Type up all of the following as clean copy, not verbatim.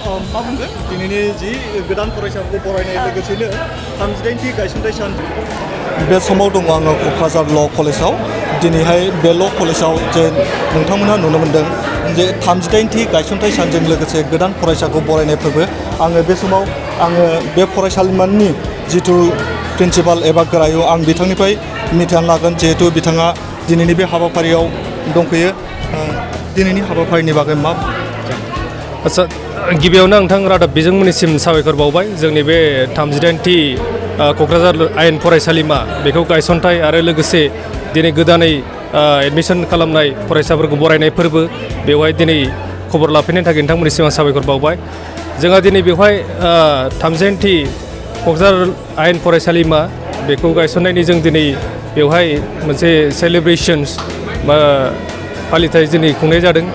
मा बुंगोन दिनैनि जि गोदान फरायसाफोरखौ बरायनाय लोगोसेनो 38थि गायसनथाय सान बे समाव दङ आङो क'क्राझार ल' कलेजाव दिनैहाय बे ल' कलेजाव जे नोंथांमोना नुनो मोन्दों जे 38थि गायसनथाय सानजों लोगोसे गोदान फरायसाखौ बरायनाय फोरबो आङो बे समाव आङो बे फरायसालिमानि जिथु प्रिन्सिपाल एबा गोरायुं आं बिथांनिफ्राय मिथिनानै लागोन जिहेतु बिथाङा दिनैनि बे हाबाफारियाव दंफैयो दिनैनि हाबाफारिनि बागै मा आच्छा गिबियावनो नोंथां रादाब बिजोंमोननिसिम साबायखर बावबाय जोंनि बे 38थि क'क्राझार आयेन फरायसालिमा बेखौ गायसनथाय आरो लोगोसे दिनै गोदानै एडमिशन खालामनाय फरायसाफोरखौ बरायनाय फोरबो बेवहाय दिनै खबर लाफैनायनि थाखाय नोंथांमोननिसिम आं साबायखर बावबाय जोंहा दिनै बेवहाय 38थि क'क्राझार आयेन फरायसालिमा बेखौ गायसननायनि जों दिनै बेवहाय मोनसे सेलिब्रेशन्स बा फालिथाय दिनै खुंनाय जादों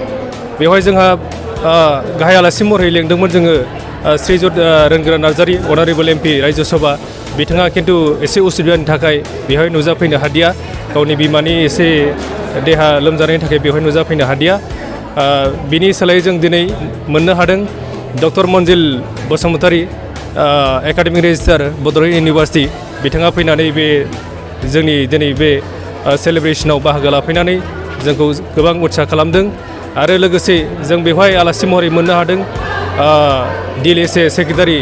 बेवहाय जोंहा गाहाय आलासि महरै लेंदोंमोन जोङो श्रीजुत रोनगोरा नार्जारि अनारेबल एमपि राज्य सभा बिथाङा खिन्थु एसे उसुबिदानि थाखाय बेवहाय नुजाफैनो हादिया गावनि बिमानि एसे देहा लोमजानायनि थाखाय बेवहाय नुजाफैनो हादिया बिनि सोलायै जों दिनै मोननो हादों doctor Manjil Basumatary academic registrar Bodoland university बिथाङा फैनानै बे जोंनि दिनै बे सेलिब्रेशनाव बाहागो लाफैनानै जोंखौ गोबां उत्साह खालामदों आरो लोगोसे जों बेवहाय आलासि महरै मोननो हादों DLSA सेक्रेटारि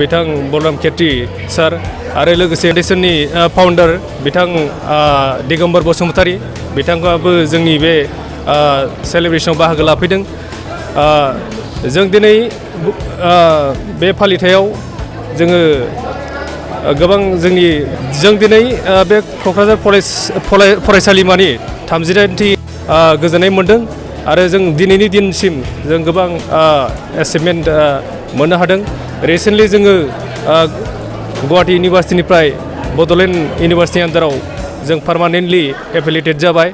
बिथां बलराम खेत्री सार आरो लोगोसे फाउन्डेसननि फाउन्डार बिथां दिगम्बर बसुमतारी बिथाङाबो जोंनि बे सेलिब्रेशनाव बाहागो लाफैदों जों दिनै बे फालिथायाव जोङो गोबां जों दिनै बे क'क्राझार फरायसालिमानि 38थि गोजोननाय मोन्दों आरो जों दिनैनि दिनसिम जों गोबां एचिभमेन्ट मोननो हादों रिसेन्टलि जोङो गुवाहाटी इउनिभार्सिटिनिफ्राय बड'लेण्ड इउनिभार्सिटिनि आन्दाराव जों पार्मानेन्टलि एफिलिएटेड जाबाय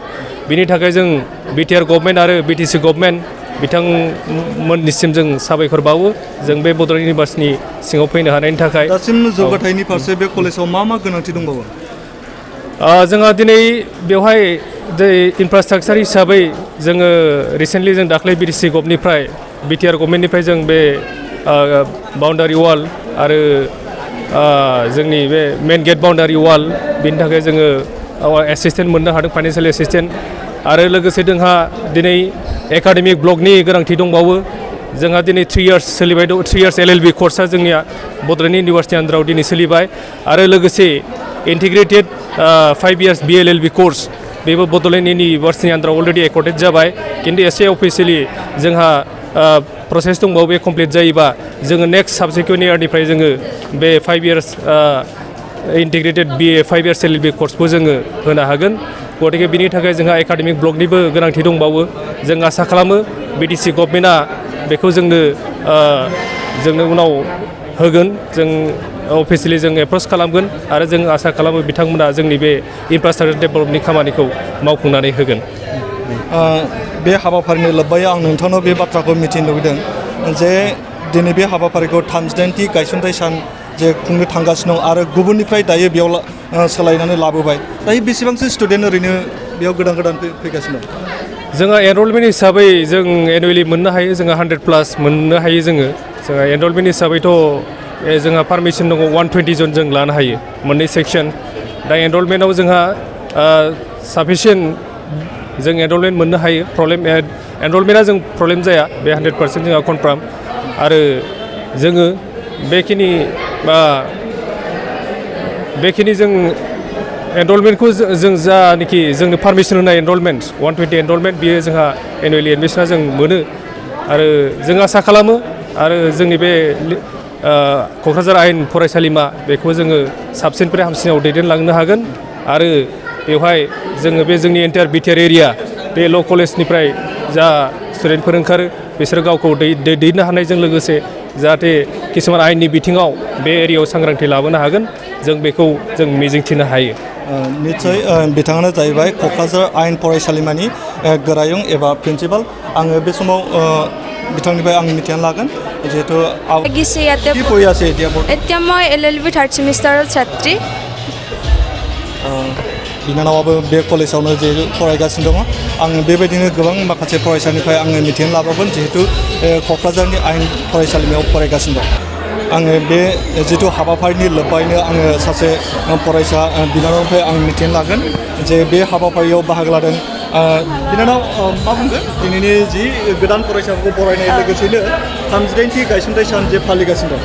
बिनि थाखाय जों बिटिआर गभर्नमेन्ट आरो बिटिसि गभर्नमेन्ट बिथांमोननिसिम जों साबायखर बावो जों बे बड'लेण्ड इउनिभार्सिटिनि सिङाव फैनो हानायनि थाखाय दासिम जौगाथायनि फारसे बे कलेजाव मा गोनांथि दंबावो जोंहा दिनै बेवहाय इनफ्रास्ट्राक्चार हिसाबै जोङो रिसेन्टलि जों दाख्लै बिटिसि गभनिफ्राय बिटिआर गभर्नमेन्टनिफ्राय जों बे बाउन्डारि वाल आरो जोंनि बे मेन गेट बाउन्डारि वाल बिनि थाखाय जोङो एसिस्टेन्ट मोननो हादों फाइनान्सियेल एसिस्टेन्ट आरो लोगोसे जोंहा दिनै एकाडेमिक ब्लकनि गोनांथि दंबावो जोंहा दिनै 3 इयार्स सोलिबाय दं 3 इयार्स LLB कर्सआ जोंनिया बड'लेण्ड इउनिभार्सिटि आन्दाराव दिनै सोलिबाय आरो लोगोसे इन्टिग्रेटेड 5 इयार्स BLLB कर्स बेबो बड'लेण्ड इउनिभार्सिटिनि आन्दाराव अलरेडि एकर्डेड जाबाय खिन्थु एसे अफिसियेलि जोंहा प्रसेस दंबावो बे कमप्लिट जायोबा जोङो नेक्स्ट साबसिक्वेन्ट इयारनिफ्राय जोङो बे 5 इयार्स इन्टिग्रेटेड 5 इयार्स LLB कर्सखौ जोङो होनो हागोन गतिके बिनि थाखाय जोंहा एकाडेमिक ब्लकनिबो गोनांथि दंबावो जों आसा खालामो बिटिसि गभर्नमेन्टआ बेखौ जोंनो उनाव होगोन जों अफिसियेलि जों एप्रच खालामगोन आरो जों आसा खालामो बिथांमोना जोंनि बे इनफ्रास्ट्राक्चार डेभेलपमेन्टनि खामानिखौ मावफुंनानै होगोन बे हाबाफारिनि लोब्बायाव आं नोंथांनाव बे बाथ्राखौ मिथिनो लुबैदों जे दिनै बे हाबाफारिखौ 38थि गायसनथाय सान जे खुंनो थांगासिनो दं आरो गुबुननिफ्राय दायो बेयाव सोलायनानै लाबोबाय दायो बेसेबांसो स्टुडेन्ट ओरैनो बेयाव गोदान फैगासिनो दं जोंहा एनरलमेन्ट हिसाबै जों एनुवेलि मोननो हायो जोंहा 100+ मोननो हायो जोंहा एनरलमेन्ट हिसाबैथ' जोंहा पारमिसन दङ 120 जन जों लानो हायो मोननै सेक्सन दा एनरलमेन्टआव जोंहा साफिसियेन्ट जों एनरलमेन्ट मोननो हायो एनरलमेन्टआ जों प्रब्लेम जाया बे 100% जोंहा कनफार्म आरो जोङो बेखिनि जों एनरलमेन्टखौ जों जानाखि जोंनो पारमिसन होनाय एनरलमेन्ट 120 एनरलमेन्ट बियो जोंहा एनुवेलि एडमिसना जों मोनो आरो जों आसा खालामो आरो जोंनि बे क'क्राझार आयेन फरायसालिमा बेखौ जोङो साबसिननिफ्राय हामसिनाव दैदेनलांनो हागोन आरो बेवहाय जोङो बे जोंनि एन्टायार बिटिआर एरिया बे ल' कलेजनिफ्राय जा स्टुडेन्टफोर ओंखारो बिसोर गावखौ दैदेननो हानायजों लोगोसे जाहाथे किसुमान आयेननि बिथिङाव बे एरियायाव सांग्रांथि लाबोनो हागोन जों बेखौ जों मिजिंथिनो हायो निश्चय बिथाङानो जाहैबाय क'क्राझार आयेन फरायसालिमानि गोरायुं एबा प्रिन्सिपाल आङो बे समाव बिथांनिफ्राय आं मिथिनानै लागोन जिहेतु কি পঢ়ি আছে এতিয়া মই LLB 3rd সেমিষ্টাৰৰ ছাত্ৰী बिनानावाबो बे कलेजावनो जे फरायगासिनो दङ आं बेबायदिनो गोबां माखासे फरायसानिफ्राय आङो मिथिनो लाबावगोन जिहेतु क'क्राझारनि आयेन फरायसालिमायाव फरायगासिनो दं आङो बे जिथु हाबाफारिनि लोब्बायैनो आङो सासे फरायसा बिनानावनिफ्राय आं मिथिनो लागोन जे बे हाबाफारियाव बाहागो लादों बिनानाव मा बुंगोन दिनैनि जि गोदान फरायसाफोरखौ बरायनाय लोगोसेनो 39थि गायसनथाइ सान जे फालिगासिनो दं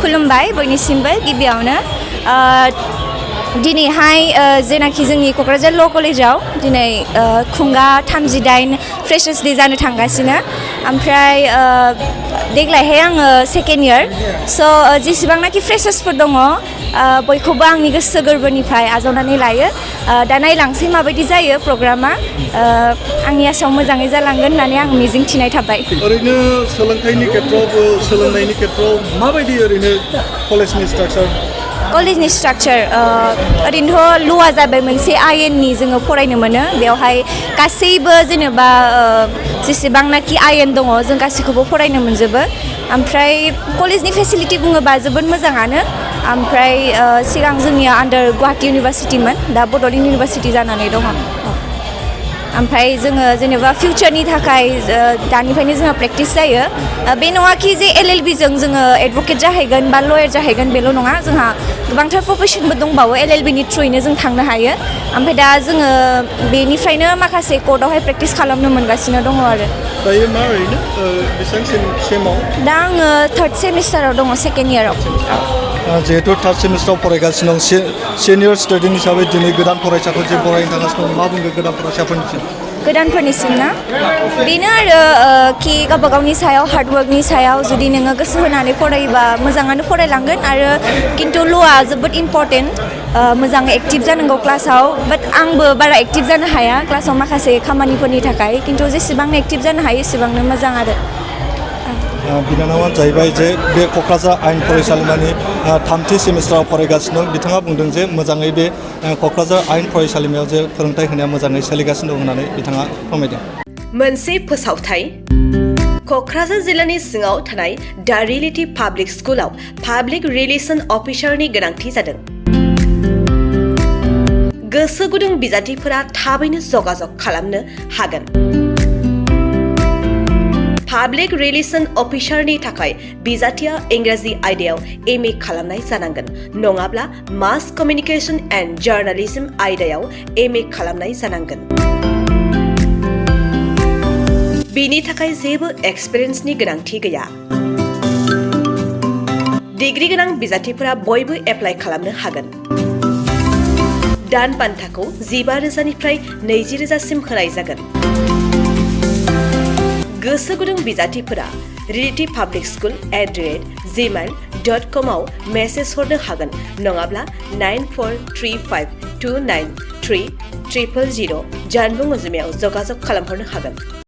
खुलुमबाय बयनिसिमबो गिबियावनो दिनैहाय जेनाखि जोंनि क'क्राझार ल' कलेजाव दिनै खुंगा 38 फ्रेशार्स डे जानो थांगासिनो ओमफ्राय देग्लायहाय आङो सेकेन्ड इयार स' जेसेबांनाखि फ्रेशार्सफोर दङ बयखौबो आंनि गोसो गोरबोनिफ्राय आजावनानै लायो दा नायलांसै माबायदि जायो प्रग्रामा आंनि आसायाव मोजाङै जालांगोन होननानै आं मिजिं थिनाय थाबाय ओरैनो सोलोंथाइनि खेथ्रआव सोलोंनायनि खेथ्रआव माबायदि ओरैनो कलेजनि स्ट्राक्चार ओरैनोथ' ल'आ जाबाय मोनसे आयेननि जोङो फरायनो मोनो बेवहाय गासैबो जेनेबा जेसेबांनाखि आयेन दङ जों गासैखौबो फरायनो मोनजोबो ओमफ्राय कलेजनि फेसिलिटि बुङोबा जोबोद मोजाङानो ओमफ्राय सिगां जोंनिया आन्डार गुवाहाटि इउनिभारसिटिमोन दा बड'लेण्ड इउनिभारसिटि जानानै दङ ओमफ्राय जोङो जेनेबा फिउचारनि थाखाय दानिफ्रायनो जोंहा प्रेक्टिस जायो बे नङाखि जे LLB जों जोङो एडभकेट जाहैगोन बा लयार जाहैगोन बेल' नङा जोंहा गोबांथार प्रफेसनबो दंबावो LLB नि थ्रुयैनो जों थांनो हायो ओमफ्राय दा जोङो बेनिफ्रायनो माखासे कर्टआवहाय प्रेक्टिस खालामनो मोनगासिनो दङ आरो दायो मा ओरैनो बेसेबां सेमाव दा आङो 3rd सेमिस्टाराव दङ सेकेन्ड इयाराव जिहेतु 3rd सेमिस्टाराव फरायगासिनो दं सिनियर स्टुडेन्ट हिसाबै दिनै गोदान फरायसाफोर जे बरायनो थांगासिनो दं मा बुंगोन गोदानफोरनिसिम ना बेनो आरो कि गावबा गावनि सायाव हार्डवर्कनि सायाव जुदि नोङो गोसो होनानै फरायोबा मोजाङानो फरायलांगोन आरो खिन्थु ल'आ जोबोद इम्परटेन्ट मोजाङै एक्टिभ जानांगौ क्लासाव बाट आंबो बारा एक्टिभ जानो हाया क्लासाव माखासे खामानिफोरनि थाखाय खिन्थु जेसेबांनो एक्टिभ जानो हायो एसेबांनो मोजां आरो बिनानावा जाहैबाय जे बे क'क्राझार आयेन फरायसालिमानि 3थि सेमिस्टाराव फरायगासिनो दं बिथाङा बुंदों जे मोजाङै बे क'क्राझार आयेन फरायसालिमायाव जे फोरोंथाइ होनाया मोजाङै सोलिगासिनो दं होननानै बिथाङा फोरमायदों मोनसे फोसावथाय क'क्राझार जिल्लानि सिङाव थानाय दा रियेलिटि पाब्लिक स्कुलाव पाब्लिक रिलेसन अफिसारनि गोनांथि जादों गोसो गुदुं बिजाथिफोरा थाबैनो जगाजग खालामनो हागोन पाब्लिक रिलेसन अफिसारनि थाखाय बिजाथिया इंराजि आयदायाव MA खालामनाय जानांगोन नङाब्ला मास कमिउनिकेशन एन्ड जार्नालिज्म आयदायाव MA खालामनाय जानांगोन बेनि थाखाय जेबो एक्सपिरियेन्सनि गोनांथि गैया डिग्री गोनां बिजाथिफोरा बयबो एप्लाइ खालामनो हागोन दान बान्थाखौ 15,000निफ्राय 20,000सिम होनाय जागोन गोसो गुदुं बिजाथिफोरा रिलेटिभ पाब्लिक स्कुल @gmail.com आव मेसेज हरनो हागोन नङाब्ला 9435293000 जानबुं अनजिमायाव जगाजग खालामहरनो हागोन